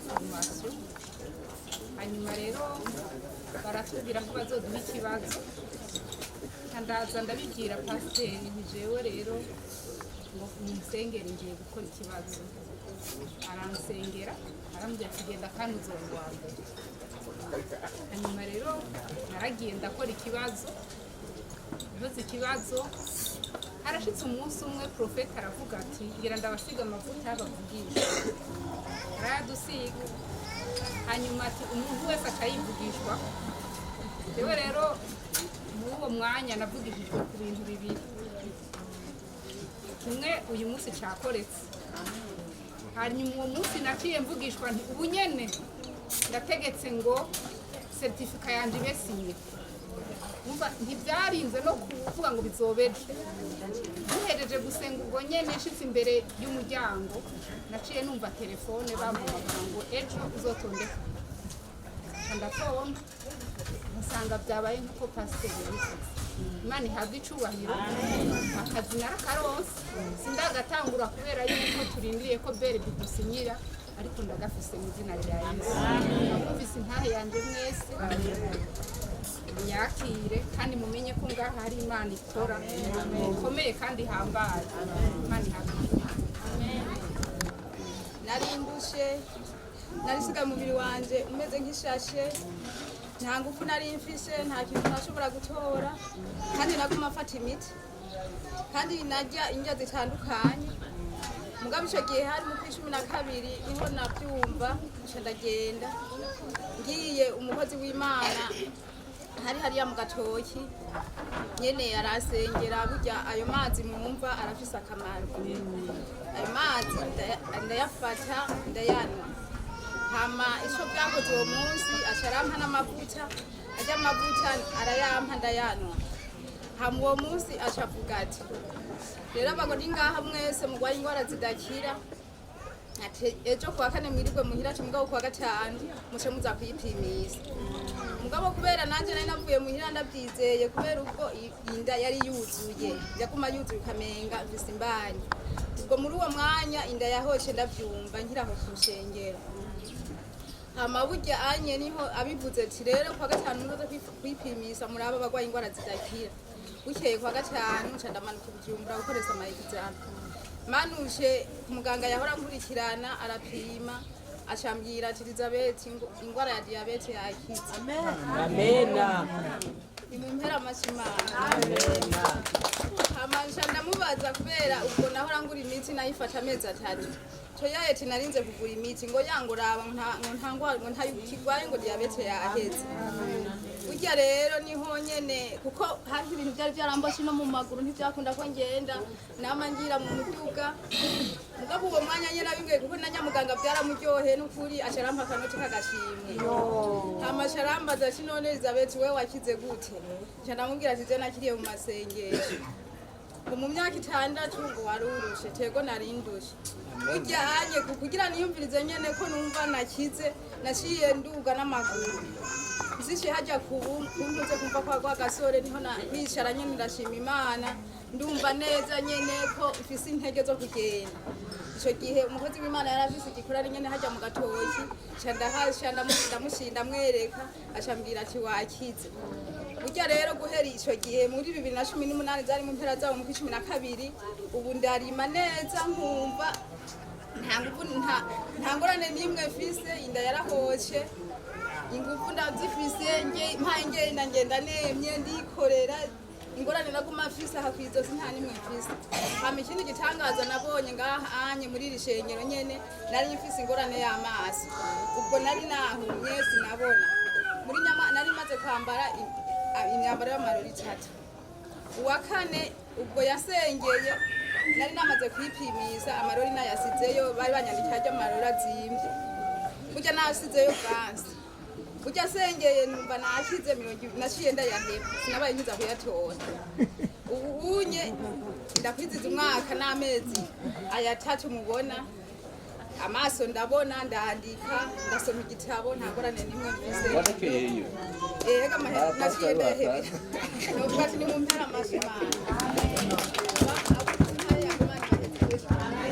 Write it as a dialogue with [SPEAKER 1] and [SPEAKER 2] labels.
[SPEAKER 1] Formation. Hanyuma rero baratubwira ko bazoduha ikibazo. Ndaza ndabibwira pasiteri nti: "Jewe rero ngo munsengere, ngiye gukora ikibazo." Aransengera, arambwira ati: "Genda kandi uzoba uwa mbere." Hanyuma rero naragiye ndakora ikibazo. Nkoze ikibazo, harashitse umunsi umwe profete aravuga ati: "Ngira ndabasiga amavuta bavugisha." Arayadusiga, hanyuma ati: "Umuntu wese akayivugishwa." Jewe rero muri uwo mwanya navugishijwe ku bintu bibiri. Kimwe uyu munsi cyakoretse. Hanyuma uwo munsi naciye mvugishwa nti: "Ubu nyene ndategetse ngo certificat yanje ibe signée." Umva, ntibyarinze no kuvuga ngo bizobeje. Duhejeje gusenga, ubwo nyene nshitse imbere y'umuryango, naciye numva telefone bampamagara ngo: "Ejo uzotondeka." Nca ndatonda, nsanga byabaye nk'uko pasiteri yabivuze. Imana ihabwa icubahiro. Akazi narakaronse, sindagatangura kubera yuko turindiriye ko BRB dusinyira, ariko ndagafise mu izina rya Yesu. Mwumvise intahe yanje mwese, myakire kandi mumenye ko ngaha hari Imana ikora ikomeye kandi ihambaye. Imana ihabwa icubahiro.
[SPEAKER 2] Nari ndushe, narisigaye umubiri wanje umeze nk'ishashe, nta ngufu nari mfise, nta kintu nashobora gutora, kandi naguma mfata imiti, kandi narya indya zitandukanye. Mugabo ico gihe hari mu kwa 12 niho navyumva, nca ndagenda. Ngiye, umukozi w'Imana hari hariya mu gatoki nyene arasengera. Burya ayo mazi mwumva arafise akamaro. Ayo mazi ndayafata, ndayanywa. Hama ico bwakoze uwo munsi, aca arampa n'amavuta. Arya amavuta arayampa, ndayanywa. Hama uwo munsi aca avuga ati: "Rero abagore ngaha mwese mugwaye ingwara zidakira," ati, "ejo kuwa kane mwirirwe muhira," ati, "mugabo kuwa gatanu muce muza kwipimisha." Mugabo kubera nanje nari navuye muhira ndabyizeye, kubera ubwo inda yari yuzuye, yaguma yuzuye ukamenga mfise imbanyi. Ubwo muri uwo mwanya inda yahoshe ndavyumva nkiraho ku rushengero. Hama burya anye niho abivuze ati: "Rero kuwa gatanu muzoze kwipimisha, muraba abagwaye ingwara zidakira." Bukeye kuwa gatanu nca ndamanuka i Bujumbura gukoresha ama examen. Manuje ku muganga yahora nkurikirana, arapima, acambwira ati: "Elizabeth, ingwara ya diyabete yakize."
[SPEAKER 3] Amena.
[SPEAKER 2] Nimumpera amashyi Imana. Hama nca ndamubaza, kubera ubwo nahora ngura imiti nayifata amezi 3, toyaye ati narinze kugura imiti, ngo yanguraba ngo nta ngwara, ngo ntayikigwaye, ngo diyabete yaheze. Burya rero niho nyene, kuko hariho ibintu byari byaramboshe no mu maguru, ntibyakunda ko ngenda, nama ngira mu muduga. Mugabo uwo mwanya nyene abimbwiye, kuko na nyamuganga byaramuryoheye n'ukuri, aca arampa akanoti k'agashimwe. Hama aca arambaza ati: "None Elizabeth, wewe wakize gute?" Nca ndamubwira ati: "Je nakiriye mu masengesho." Ngo: "Mu myaka 6 ngo warurushe?" Tego, narindushe. Burya anye kugira niyumvirize nyene ko numva nakize, naciye nduga n'amaguru, nzishe hajya kuntuze kumva kwa kwa gasore, niho nicara nyene ndashima Imana, ndumva neza nyene ko mfise intege zo kugenda. Ico gihe umukozi w'Imana yari afise igikorane nyene hajya mu gatoki, nca ndahasha, ndamushinda, ndamwereka, aca ambwira ati: "Wakize." Burya rero guhera ico gihe muri 2018, zari mu mpera zabo mu kwa 12, ubu ndarima neza, nkumva nta nguvu, nta ngorane n'imwe mfise. Inda yarahoshe, ingufu ndazifise, mpaye ngenda, ngenda nemye, ndikorera. Ingorane naguma mfise aha kw'izosi nta nimwe mfise. Hama ikindi gitangaza nabonye ngaha anye muri iri shengero nyene, nari mfise ingorane y'amaso. Ubwo nari nahumye, sinabona. Muri nyama nari maze kwambara imyambaro y'amarori itatu. Uwa kane ubwo yasengeye, nari namaze kwipimisa, amarori nayasizeyo, bari banyandikiye arya amarori azimvye. Burya nasizeyo vansi. Burya asengeye numva nashize 20, naciye ndayaheba, sinabaye nkiza kuyatora. Ubu unye ndakwiziza umwaka n'amezi aya 3 mubona amaso, ndabona, ndandika, ndasoma igitabo, nta ngorane n'imwe mfise.
[SPEAKER 4] Warekeyeyo.
[SPEAKER 2] Ega, amahera naciye ndayahebera. Novuga ati nimumpera amashyi Imana.